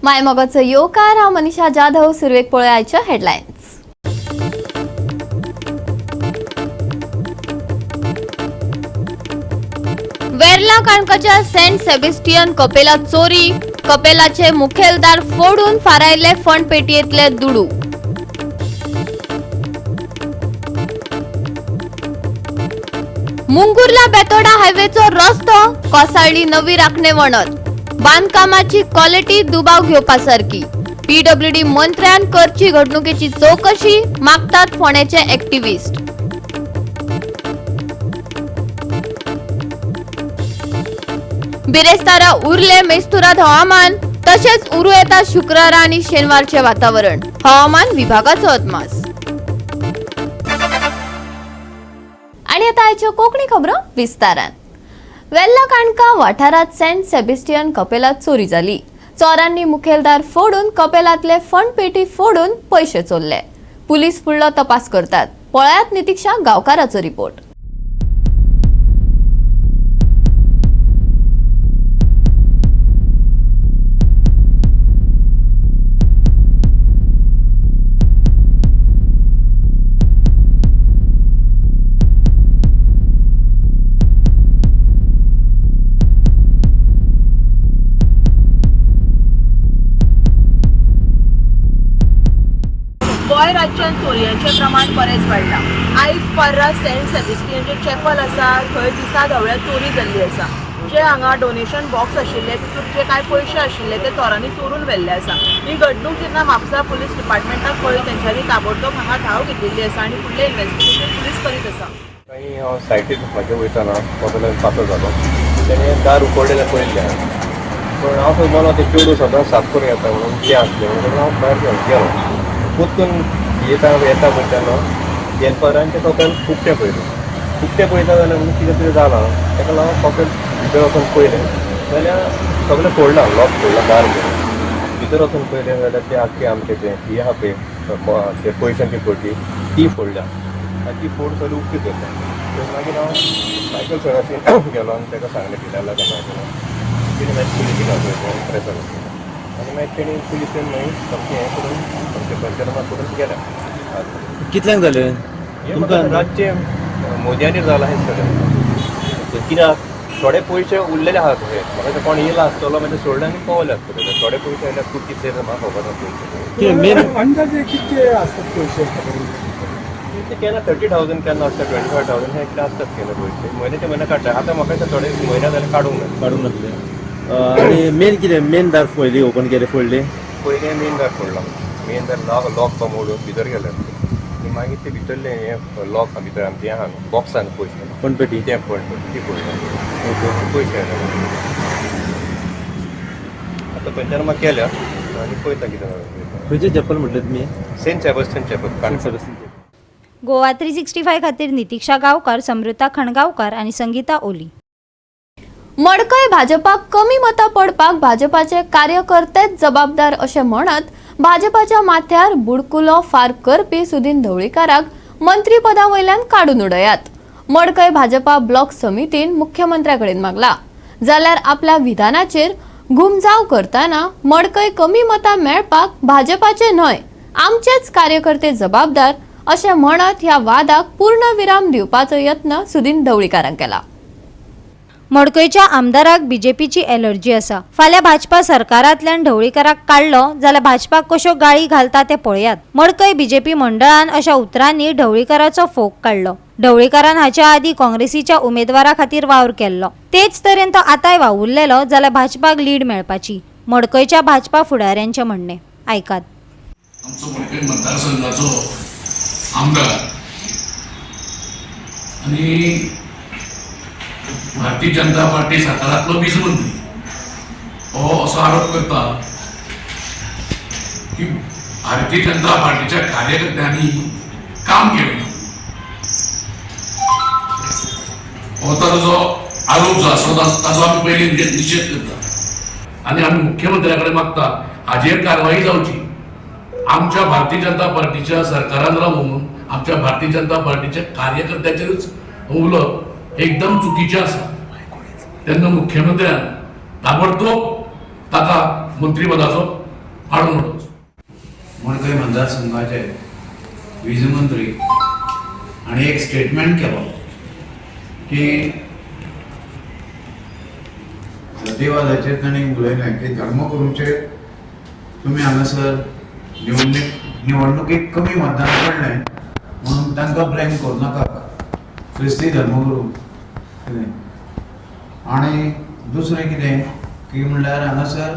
मायमोगाचो येवकार. हांव मनीषा जाधव. सुरवेक पळोवया आयच्यो हेडलायन्स. वेर्ला काणकाच्या सेंट सेबेस्टियन कपेला चोरी. कपेलाचे मुखेलदार फोडून फारायले फंड पेटयेंतले दुडू. मुंगुर्ला बेतोडा हायवेचो रस्तो कोसळ्ळी नवी राखणे वणत. बांदकामाची क्वालिटी दुबाव घेवपासारकी. पीडब्ल्यूडी मंत्र्यान करची घडणुकेची चौकशी, मागतात फोंडेचे ऍक्टिव्हिस्ट. बिरेस्तारा उरले मेस्तुरात हवामान, तशेंच उरू येता शुक्रारा आनी शेनवारचे वातावरण, हवामान विभागाचो अदमास. आणि आता आयच्यो कोंकणी खबरो विस्तारान. वेल्ला काणका वाठारात सेंट सेबेस्टियन कपेलात चोरी जाली. चोरांनी मुखेलदार फोडून कपेलातले फंड पेटी फोडून पैशे चोरले. पुलीस फुडलो तपास करतात. पळयात नितीक्षा गांवकाराचो रिपोर्ट. गोंय राज्यांत चोरयांचें प्रमाण बरेंच वाडलां. आयज पर्रा सेंट सेबेस्टियन जें चॅपल आसा थंय दिसा धवळ्या चोरी जाल्ली आसा. जे हांगा डोनेशन बॉक्स आशिल्ले तितूंत जे कांय पयशे आशिल्ले ते चोरांनी चोरून व्हेल्ले आसा. ही घडणूक जेन्ना म्हापसा पुलीस डिपार्टमेंटाक कळ्ळी तेंच्यांनी ताबडतोब हांगा धांव घेतिल्ली आसा आनी फुडलें इन्वेस्टिगेशन पुलीस करीत आसा. मागीर हांव सायटीक म्हाजे वयताना कपेलान पासो जालो. तेणें दार उगडलेलें पळयल्लें हांवें, पूण हांव खंय बोलो तें चेडूं सदांच साफ करून येता म्हणून तें आसलें म्हणून हांव भायर गेलो. परतून येता येता पळय तेन्ना हेल्परान तें कपेल उकतें पळयलें. उकतें पळयता जाल्यार म्हणून कितें तरी जालां. ताका लागून कपेल भितर वचून पळयलें जाल्यार सगळें फोडलां, लॉक फोडलां, दार बीन. भितर वचून पळयलें जाल्यार तें आख्खें आमचें तें ही आहा पळय ते पयशांची पटी ती फोडल्या आनी ती फोड सगळी उकती दवरल्या. तर मागीर हांव मायकल सराशी गेलो आनी ताका सांगलें कितें जालां काय मागीर तेणी मागीर पुलिसीक आपयलें, प्रेसर आनी मागीर तेणी पुलिसेन मागीर सामकें हें करून आमचें पंचनामा करून गेले. कितल्यांक जालें? हें म्हाका रातचें मोदयांनी जालां हें सगळें. कित्याक थोडे पयशे उरलेले आहा थंय. म्हाका दिसता कोण येयला आसतलो, मागीर सोडले आनी पावले आसतले. थोडे पयशे आयल्यार खूब कितले म्हाका खबर ना पयशे. कितें मेन? अंदाजे कितके असतात पैसे? ते केन्ना 30,000, केन्ना आसता 25,000, हे कितें आसतात केन्ना पयशे म्हयन्याचे म्हयने काडटा. आतां म्हाका दिसता थोडे म्हयने जाले काडूंक ना. काडूंक नासले. आनी मेन कितें, मेन दार पयलीं ओपन केलें, फोडलें? पयलीं मेन दार फोडलां. मेन दार लॉक लॉक मोडून भितर गेले आनी मागीर ते भितरलें हें लॉक भितर आमचें हें आहा न्हू, बॉक्स आहा न्हू पयशे फंडपेटी. तें पडलें, ती पडलें, पयशे आयले. आतां पंचनामा केल्या आनी पळयता कितें जाता. खंयचें चॅपल म्हटलें तुमी? Saint Sebastian chapel, Canacona. Sebastian. Goa 365 खातीर नितीक्षा गांवकार, समृता खणगांवकार आनी संगीता ओली. मडकय भाजपाक कमी मतां पडपाक भाजपाचे कार्यकर्तेच जबाबदार अशें म्हणत भाजपाच्या माथ्यार बुडकुलो फार करपी सुदिन ढवळीकाराक मंत्रीपदा वयल्यान काडून उडयात, मडकय भाजपा ब्लॉक समितीन मुख्यमंत्र्या कडेन मागला. जाल्यार आपल्या विधानाचेर घुमजाव करतना मडकय कमी मतां मेळपाक भाजपाचे न्हय आमचेच कार्यकर्ते जबाबदार अशें म्हणत ह्या वादाक पूर्णविराम दिवपाचो यत्न सुदिन ढवळीकारान केला. मडकयच्या आमदाराक बीजेपीची एलर्जी आसा. फाल्यां भाजपा सरकारांतल्यान ढवळीकाराक काडलो जाल्यार भाजपाक कश्यो गाळी घालता ते पळयात, मडकय बीजेपी मंडळान अशा उतरांनी ढवळीकाराचो फोग काडलो. ढवळीकारान हाच्या आदीं काँग्रेसीच्या उमेदवारा खातीर वावर केल्लो, तेच तरेन तो आतांय वावुरलेलो जाल्यार भाजपाक लीड मेळपाची, मडकयच्या भाजपा फुडाऱ्यांचें म्हणणें. आयकात. आमचो मडकय मतदारसंघाचो आमदार आनी भारतीय जनता पार्टी सरकारांतलो वीज मंत्री हो असो आरोप करता की भारतीय जनता पार्टीच्या कार्यकर्त्यांनी काम केलें ना. हो ताजो जो आरोप जो आसा ताजो आमी पयलीं निशेध करता आनी आमी मुख्यमंत्र्या कडेन मागता हाजेर कारवाई जावची. आमच्या भारतीय जनता पार्टीच्या सरकारान रावून आमच्या भारतीय जनता पार्टीच्या कार्यकर्त्याचेरूच उलोवप एकदम चुकीचें आसा. तेन्ना मुख्यमंत्र्यान ताबडतोब ताका मंत्रीपदाचो काडून उडोवचो. मडकय मतदारसंघाचे वीज मंत्री आनी एक स्टेटमेंट केलो की जातीवादाचेर तांणी उलयलें की धर्मगुरूचेर तुमी हांगासर निवडणुकेक कमी मतदान पडलें म्हणून तांकां ब्लेम करूं नाका, क्रिस्ती धर्मगुरू कितें. आनी दुसरें कितें की म्हणल्यार हांगासर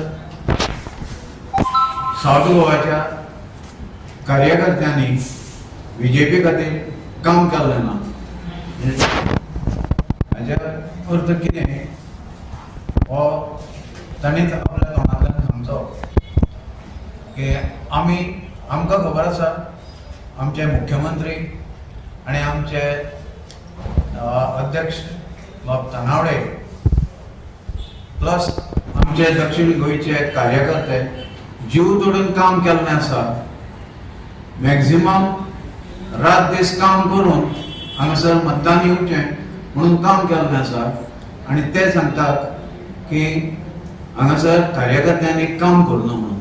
सावथ गोवाच्या कार्यकर्त्यांनी बीजेपी खातीर काम केल्लें ना. हाज्या अर्थ कितें हो ताणीच आपल्या तोंडांतल्यान सांगचो की आमी आमकां खबर आसा आमचे मुख्यमंत्री आनी आमचे अध्यक्ष बाब तानावडे प्लस आमचे दक्षिण गोंयचे कार्यकर्ते जीव तोडून काम केल्लें आसा. मॅक्झिमम रात दीस काम करून हांगासर मतदान येवचें म्हणून काम केल्लें आसा आनी ते सांगतात की हांगासर कार्यकर्त्यांनी काम करूं ना म्हणून.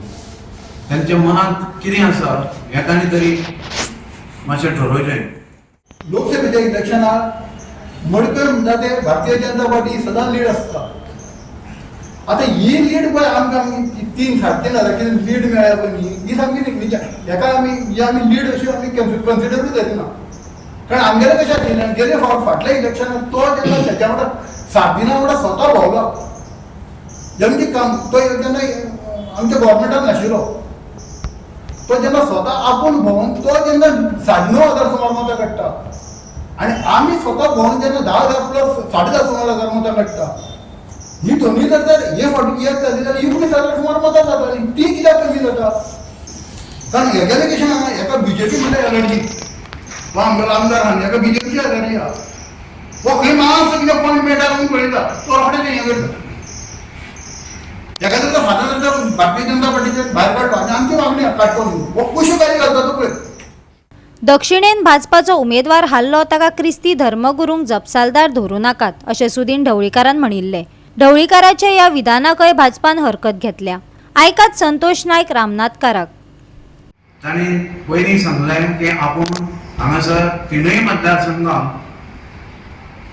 तांच्या मनांत कितें आसा हें तांणी तरी मातशें ठरोवचें. लोकसभेच्या इलेक्शनाक मडकय म्हणटा ते भारतीय जनता पार्टी सदां लीड आसता. आतां ही लीड पळय आमकां 3 साडे 3 हजार कितें लीड मेळ्ळ्या पळय न्ही, ही सामकी हेका आमी ही आमी लीड अशी आमी कन्सिडरूच धरिना. कारण आमगेलें कशें आशिल्लें गेले फावट फाटल्या इलेक्शनाक तो जेन्ना तेच्या वांगडा 7 दिनां वांगडा स्वता भोंवलो, जेमकी काम तो जेन्ना आमच्या गव्हर्मेंटान नाशिल्लो तो जेन्ना स्वता आपूण भोंवन तो जेन्ना 9,500 सुमार मतां काडटा आनी आमी स्वता भोंवन जेन्ना 10,000 प्लस 10,500 सुमार हजार मतां काडटा, ही दोनूय जर तर हे फावटी एक जाली जाल्यार 19,000 सुमार मतां जातालीं, ती कित्याक कमी जाता? कारण हेगेलें कशें आहा, हेका बीजेपी म्हणल्यार एलर्जी, हो आमगेलो आमदार आहा न्ही, हेका बीजेपीची एलर्जी आहा. हो खंय मातसो कितें पॉयंट मेळटा म्हणून पळयता, तो रोखडें हें करता. हेका जर तो फाल्यां जर भारतीय जनता पार्टीचे भायर काडलो आनी आमची मागणी आहा काडचो म्हणून, हो कश्यो गाळी घालता तो पळय. दक्षिणेन भाजपाचो उमेदवार हारलो ताका क्रिस्ती धर्मगुरूंक जपसालदार धरूं नाकात अशें सुदीन ढवळीकारान म्हणिल्लें. ढवळीकाराच्या ह्या विधानाकय भाजपान हरकत घेतल्या. आयकात संतोष नायक रामनाथकाराक. तांणी पयलीं सांगलें की आपूण हांगासर तिनूय मतदारसंघांत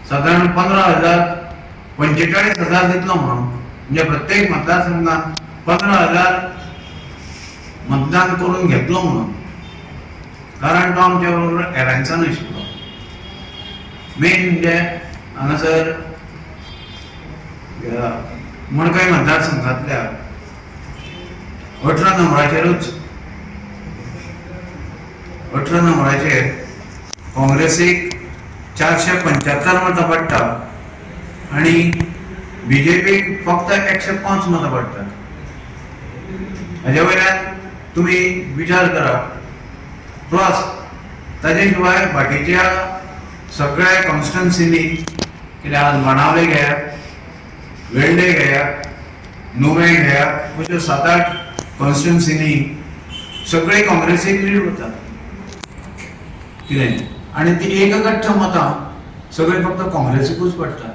सादारण 15,000 45,000 दितलो म्हणून, म्हणजे प्रत्येक मतदारसंघात 15,000 मतदान करून घेतलो म्हणून, कारण तो आमच्या बरोबर एलायन्सान आशिल्लो. मेन म्हणजे हांगासर मडकय मतदारसंघांतल्या 18 नंबराचेरूच 18 नंबराचेर काँग्रेसीक 475 मतां पडटा आनी बीजेपीक फक्त 105 मतां पडटात. हाजे वयल्यान तुमी विचार करा. प्लस ताजे शिवाय बाकीच्या सगळ्या कॉन्स्टिट्युन्सीनी कित्याक आज बाणावले घेयात, वेल्डे घेयात, नुवें घेयात, अश्यो 7-8 कॉन्स्टिट्युन्सीनी सगळे काँग्रेसीक लीड वता कितें आनी ती एकगठ्ठ मतां सगळे फक्त काँग्रेसीकूच पडटा.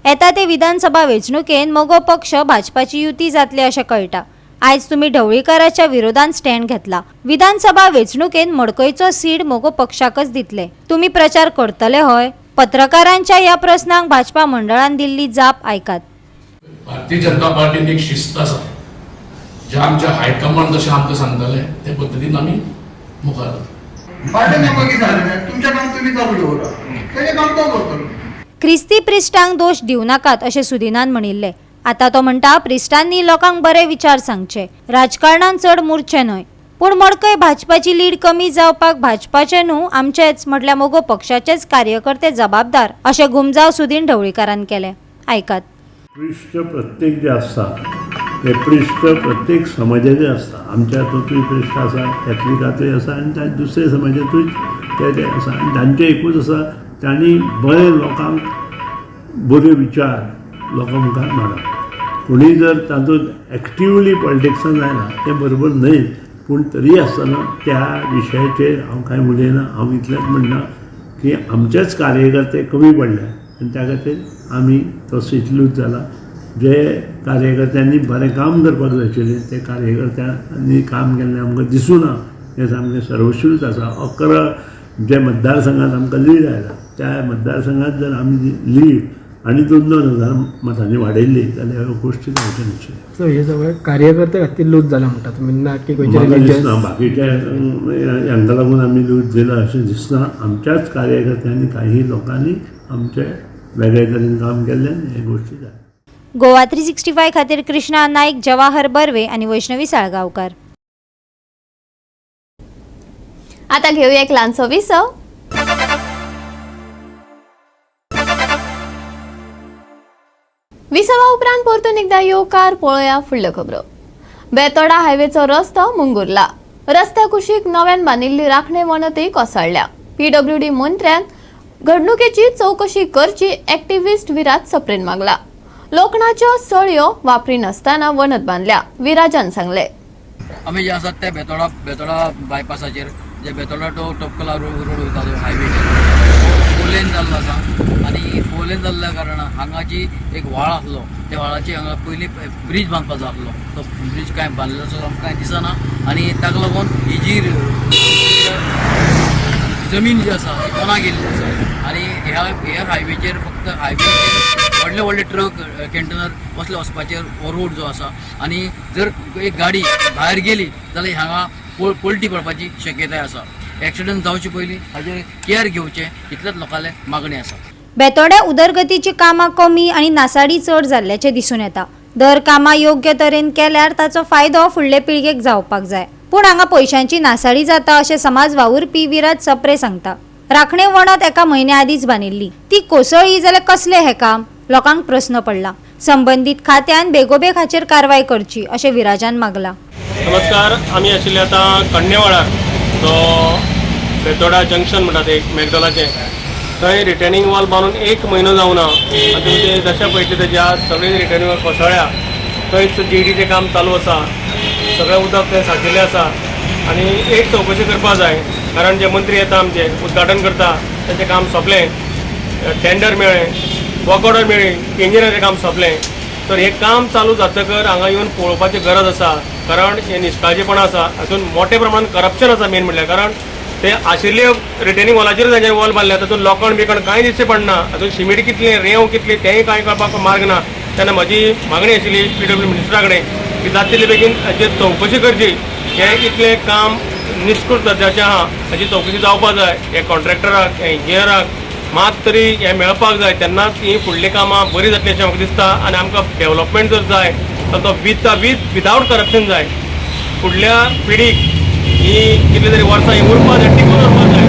येता ते विधानसभा वेंचणुकेन मगो पक्ष भाजपाची युती जातली अशें कळटा. आयज तुमी ढवळीकाराच्या विरोधान स्टँड घेतला. विधानसभा वेंचणुकेन मडकयचो सीट मगो पक्षाकच दितले. तुमी प्रचार करतले हय? पत्रकारांच्या ह्या प्रस्नांक भाजपा मंडळान दिल्ली जाप आयकात. भारतीय जनता पार्टीन एक शिस्त आसा, जे आमच्या हायकमांड जशें आमकां सांगताले ते पद्दतीन आमी मुखार वतले. पार्टी नेमकं कितें जालें, तुमचें काम तुमी चालू दवरा, तेजें काम तो करतलो. क्रिस्ती प्रिस्टांक दोश दिवं नाकात अशें सुदिनान म्हणिल्लें. आतां तो म्हणटा प्रिस्टांनी लोकांक बरे विचार सांगचे, राजकारणान चड मुरचें न्हय. पूण मडकय भाजपाची लीड कमी जावपाक भाजपाचे न्हू आमचेच म्हटल्यार मगो पक्षाचेच कार्यकर्ते जबाबदार अशें गुमजाव सुदीन ढवळीकारान केलें. आयकात. पृश्ठ प्रत्येक जे आसता ते पृश्ठ प्रत्येक समाजाचे आसता. आमच्या हातूंतूय पृश्ठ आसा, कॅथलिकांतूय आसा आनी दुसरे समाजांतूय ते आसा. आनी तांचें एकूच आसा, तांणी बरे लोकांक बरे विचार लोकां मुखार मांडप. कोणूय जर तातूंत एक्टिवली पॉलिटिक्सान जायना तें बरोबर न्हय, पूण तरी आसतना त्या विशयाचेर हांव कांय उलयना. हांव इतलेंच म्हणटा की आमचेच कार्यकर्ते कमी पडले आनी त्या खातीर आमी तो सीट लूज जाला. जे कार्यकर्त्यांनी बरें काम करपाक जाय आशिल्लें ते कार्यकर्त्यांनी काम केल्लें आमकां दिसूना. हें सामकें सर्वश्रूत आसा. 11 जे मतदारसंघात आमकां लीड आयला त्या मतदारसंघात जर आमी लीड आनी 2-2 हजार मतांनी वाडयल्ली जाल्यार ह्यो गोश्टी जावच्यो नाशिल्ल्यो. सो हे सगळे कार्यकर्ते खातीर लूज जाला म्हणटा तुमी, ना की म्हाका दिसना बाकीच्या हांकां लागून आमी लूज दिला अशें दिसना. आमच्याच कार्यकर्त्यांनी काही लोकांनी आमचे वेगळे तरेन काम केल्ल्यान हे गोश्टी जाल्या. गोवा 365 खातीर कृष्णा नाईक, जवाहर बर्वे आनी वैष्णवी साळगांवकार. आता घेऊया एक ल्हानसो विसव. विसवा उपरांत परतून एकदा येवकार पळोवया फुडल्यो खबरो. बेतोडा हायवेचो रस्तो मुंगुरला. रस्त्या कुशीक नव्यान बांदिल्ली राखणे वणती कोसळ्ळ्या. पीडब्ल्यूडी मंत्र्यान घडणुकेची चवकशी करची एक्टिव्हिस्ट विराज सप्रेन मागला. लोखणाच्यो सळयो वापरिनासतना वणत बांदल्या, विराजान सांगले. आमी जे आसात ते बेतोडा बेतोडा बायपासाचेर जे बेतोडा टू टोपकला रोड वयता तो हायवेचेर 4 लेन जाल्लो आसा आनी 4 लेन जाल्ल्या कारणान हांगा जी एक व्हाळ आसलो त्या व्हाळाची हांगा पयलीं ब्रीज बांदपाचो आसलो, तो ब्रीज कांय बांदलेलो आमकां कांय दिसना आनी ताका लागून ही जी जमीन जी आसा ती कोणा गेल्ली आसा आनी ह्या ह्या हायवेचेर फक्त हायवेचेर व्हडले व्हडले ट्रक कंटेनर कसले वचपाचेर हो रोड जो आसा आनी जर एक गाडी भायर गेली जाल्यार हांगा पलटी पडपाची शक्यताय आसा. एक्सिडंट जावचे पयलीं हाजेर केअर घेवचें इतलेच लोकांले मागणी आसा. बेतोड्या उदरगतीची कामां कमी आनी नासाडी चड जाल्ल्याचें दिसून येता. दर कामां योग्य तरेन केल्यार ताचो फायदो फुडले पिळगेक जावपाक जाय, पूण हांगा पयशांची नासाडी जाता अशें समाज वावुरपी विराज सप्रे सांगता. राखणे वणत एका म्हयन्या आदींच बांदिल्ली, ती कोसळ्ळी जाल्यार कसलें हें काम, लोकांक प्रस्न पडला. संबंदीत खात्यान बेगोबेग हाचेर कारवाय करची अशें विराजान मागला. नमस्कार, आमी आशिल्ले आतां कण्णेवाडार, जो बेतोडा जंक्शन म्हणटा ते मॅकडॉलाचें, थंय रिटर्निंग वॉल बांदून 1 म्हयनो जावना आनी तुमी दशा पळयतली तेजी आज सगळी रिटर्निंग वॉल कोसळ्ळ्या. थंयच जीडीचें काम चालू आसा, सगळें उदक थंय साचिल्लें आसा आनी एक चवकशी करपाक जाय, कारण जे मंत्री येता आमचे उद्घाटन करता तेंचें काम सोंपलें, टेंडर मेळ्ळें, वर्क ऑर्डर मेळ्ळी, इंजिनियराचें काम सोंपलें, तर हें काम चालू जातकर हांगा येवन पळोवपाची गरज आसा, कारण हें निश्काळजीपणां आसा, हातूंत मोठ्या प्रमाणात करप्शन आसा मेन म्हणल्यार, कारण ते आशिल्ले रिटेनिंग वॉलाचेर तांच्यानी वॉल बांदल्या, तातूंत लोखण बिकण कांय दिसचें पडना, हातूंत शिमीट कितलें, रेंव कितली तेंय कांय कळपाक मार्ग ना. तेन्ना म्हजी मागणी आशिल्ली पीडब्ल्यू मिनिस्टरा कडेन की जाता तितले बेगीन हाचेर चवकशी करची, हें इतलें काम निश्कृत दर्जाचें आहा हाची चवकशी जावपाक जाय, हे कॉन्ट्रॅक्टराक, हे इंजिनियराक मात तरी हें मेळपाक जाय, तेन्नाच हीं फुडलीं कामां बरीं जातलीं अशें म्हाका दिसता. आनी आमकां डेवलपमेंट जर जाय तर तो विदावट करप्शन जाय, फुडल्या पिढीक ही कितली तरी वर्सां ही उरपाक जाय, टिकून उरपाक जाय,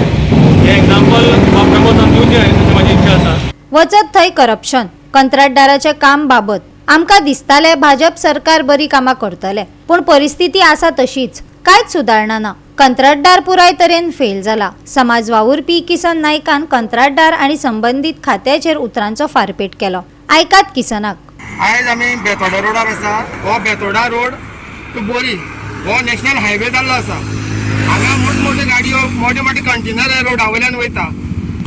हें एग्जाम्पल प्रमोद दिवचें अशी म्हाजी इच्छा आसा. वचत थंय करप्शन, कंत्राटदाराचें काम बाबत. आमकां दिसतालें भाजप सरकार बरी कामां करतलें, पूण परिस्थिती आसा तशीच, कांयच सुदारणा ना. कंत्राटदार पुराय तरेन फेल जाला. समाज वावुरपी किसन नायकान कंत्राटदार आनी संबंदीत खात्याचेर उतरांचो फारपेट केलो. आयकात किसनाक. आयज आमी बेतोडा रोडार आसा. हो बेतोडा रोड टू बोरी हो नॅशनल हायवे जाल्लो आसा. हांगा मोठमोठ्यो गाडयो, मोठे मोठे कंटेनर ह्या रोडा वयल्यान वयता.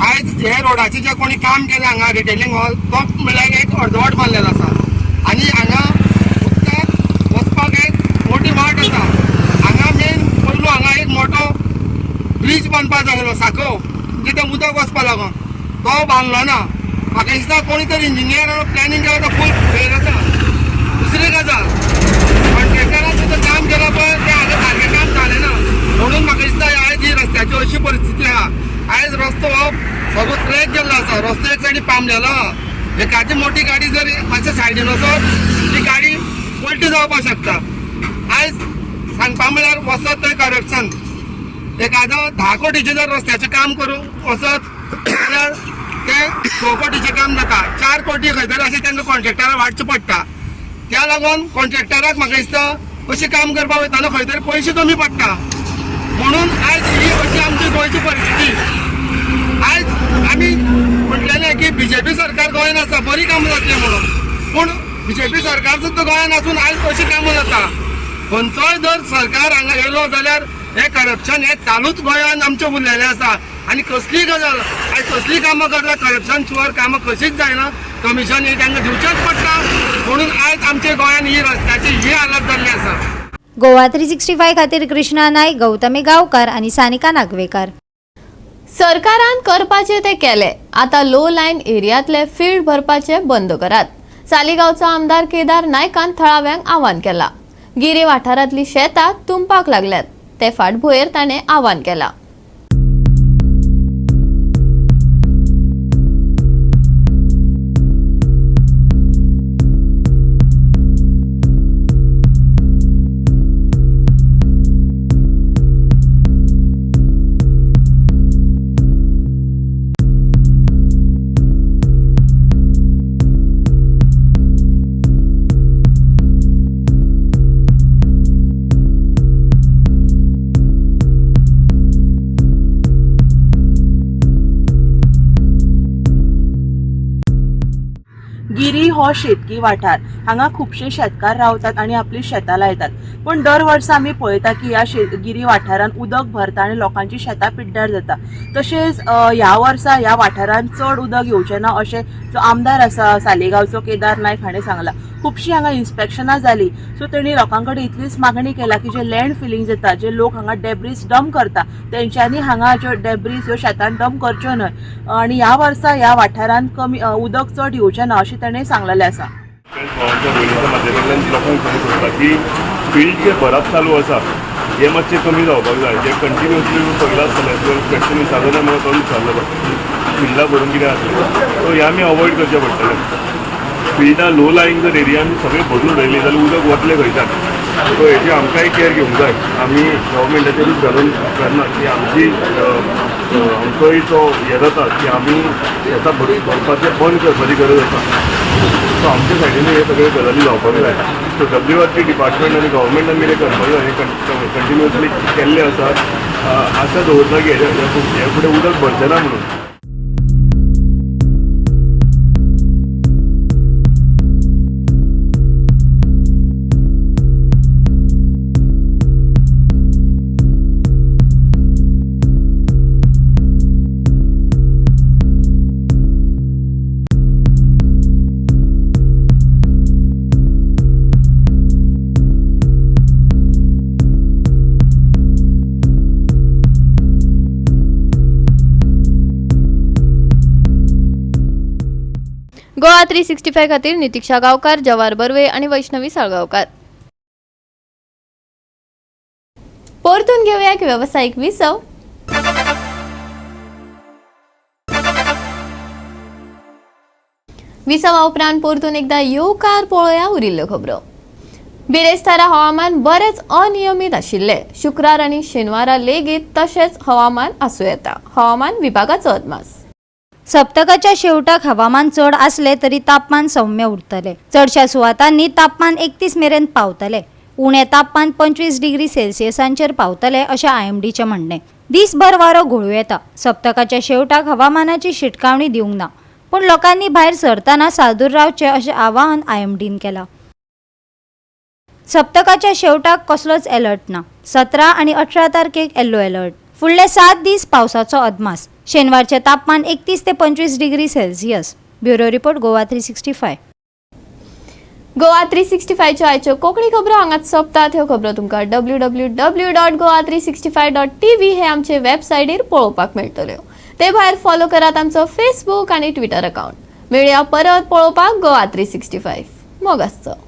आयज हे रोडाचें जें कोणी काम केलें हांगा रिटेलिंग हॉल, तो म्हणल्यार एक अर्दवट बांदलेलो आसा आनी हांगा उदकाक वचपाक एक मोठी वाट आसा. हांगा मेन पयलू हांगा एक मोठो ब्रीज बांदपाक जाय आसलो, साकव, जिथे उदक वचपा लागून, तो बांदलो ना. म्हाका दिसता कोणी तरी इंजिनियरान प्लॅनिंग केला तो फूल फेल आसा. दुसरी गजाल, कॉन्ट्रॅक्टरान सुद्दां काम केलां पळय तें हांगा सारकें काम जालें ना, म्हणून म्हाका दिसता आयज ही रस्त्याची अशी परिस्थिती आहा. आयज रस्तो हो सगळो ट्रॅक गेल्लो आसा, रस्तो एक सायडीन पांबलेलो आहा. एखादी मोठी गाडी जर मातशे सायडीन वचत ती गाडी पलटी जावपाक शकता. आयज सांगपा म्हळ्यार वचत थंय करप्शन, एखादो 10 कोटीचें जर रस्त्याचें काम करूंक वचत जाल्यार तें 6 कोटीचें काम जाता, 4 कोटी खंय तरी अशें तांकां कॉन्ट्रॅक्टराक वांटचें पडटा. त्या लागून कॉन्ट्रॅक्टराक म्हाका दिसता अशें काम करपाक वयतना खंय तरी पयशे कमी पडटा, म्हणून आयज ही अशी आमची गोंयची परिस्थिती. आयज आमी म्हटलेलें की बीजेपी सरकार गोंयान आसा, बरी कामां जातली म्हणून, पूण बीजेपी सरकार सुद्दां गोंयान आसून आयज अशीं कामां जाता. खंयचोय जर सरकार हांगा येयलो जाल्यार हें करप्शन हें चालूच गोंयान आमचें उरलेलें आसा. आनी कसलीय गजाल आयज कसलीय कामां करता करप्शन शिवाय कामां कशीच जायना, कमिशन हें तांकां दिवचेंच पडटा. म्हणून आमच्या गोंयान ही रस्त्याची ही हालत जाल्ली आसा. गोवा 365 खातीर कृष्णा नायक, गौतमी गांवकार आनी सानिका नागवेकार. सरकारान करपाचे ते केले, आता लो लायन एरियातले फील्ड भरपाचे बंद करात. सालिगांवचो आमदार केदार नायकान थळाव्यांक आवाहन केला. गिरी वाठारांतली शेतां तुंबपाक लागल्यात ते फाटभुंयेर ताणें आवाहन केला. गिरी हो शेतकी वाठार, हांगा खुबशे शेतकार रावतात आनी आपली शेतां लायतात. पूण दर वर्सा आमी पळयता की ह्या गिरी वाठारान उदक भरता आनी लोकांची शेतां पिड्ड्यार जाता. तशेंच ह्या वर्सा ह्या वाठारान चड उदक येवचें ना अशें जो आमदार आसा सालेगांवचो केदार नायक हाणें सांगलां. खुबशीं हांगा इन्स्पेक्शनां जालीं, सो तेणी लोकां कडेन इतलीच मागणी केला की जे लँड फिलींग जाता, जे लोक हांगा डेब्रीज डंप करता तेंच्यांनी हांगा ज्यो डेब्रीज ह्यो शेतान डंप करच्यो न्हय आनी ह्या वर्सा ह्या वाठारान कमी उदक चड येवचें ना अशें ताणें सांगलेलें आसा. माध्यमांतल्यान लोकांक सांगूंक सोदता की फिल्ड जे भरप चालू आसा हे मातशें कमी जावपाक जाय. जे कंटिन्युअसली पळयलां आसतलें क्वेश्चन विचारलो ना म्हाका तोच विचारलो फिल्डां भरून कितें जातलें, सो हें आमी अवॉयड करचें पडटलें. फिल्डां लो लायींग जर एरिया आमी सगळें भरून उडयली जाल्यार उदक वतलें खंयच्यान. सो हेची आमकांय केअर घेवंक जाय. आमी गव्हर्मेंटाचेरूच घालून घालना की आमची आमचोय तो हें जाता की आमी शेतां भरपाचें बंद करपाची गरज आसा. सो आमच्या सायडीन हे सगळे गजाली जावपाक जाय. सो WRT department आनी गव्हर्मेंटान कितें करपाक जाय हें कंटिन्युअसली केल्लें आसा. आशा दवरता की हे फुडें उदक भरचें ना म्हणून. गोवा 365 खातीर नितिक्षा गांवकार, जवार बर्वे आनी वैष्णवी साळगांवकार. परतून घेवया एक वेवसायीक विसव. विसवा उपरांत परतून एकदा येवकार पळोवया उरिल्ल्यो खबरो. बिरेस्तारा हवामान बरेच अनियमीत आशिल्ले. शुक्रार आनी शेनवारा लेगीत तशेंच हवामान आसूं येता. हवामान विभागाचो अदमास. सप्तकाच्या शेवटाक हवामान चड आसले तरी तापमान सौम्य उरतले. चडशा सुवातांनी तापमान 31 मेरेन पावतले. उणें तापमान 25 डिग्री सेल्सियसांचेर पावतले अशें IMDचें म्हणणें. दीसभर वारो घोळूं येता. सप्तकाच्या शेवटाक हवामानाची शिटकावणी दिवंक ना, पूण लोकांनी भायर सरतना सादूर रावचें अशें आवाहन IMDन केलां. सप्तकाच्या शेवटाक कसलोच अलर्ट ना. 17 आनी 18 तारखेक येल्लो अलर्ट. फुडले 7 दीस पावसाचो अदमास. शेनवारचें तापमान 31 ते 25 degree Celsius. Bureau report, Goa 365. Goa 365च्यो आयच्यो कोंकणी खबरो हांगाच सोंपतात. ह्यो खबरो तुमकां www.goa365.tv हे आमचे वेबसायटीर पळोवपाक मेळटल्यो. ते भायर फॉलो करात आमचो फेसबूक आनी ट्विटर अकाउंट. मेळया परत पळोवपाक गोवा 365. मोग आसचो.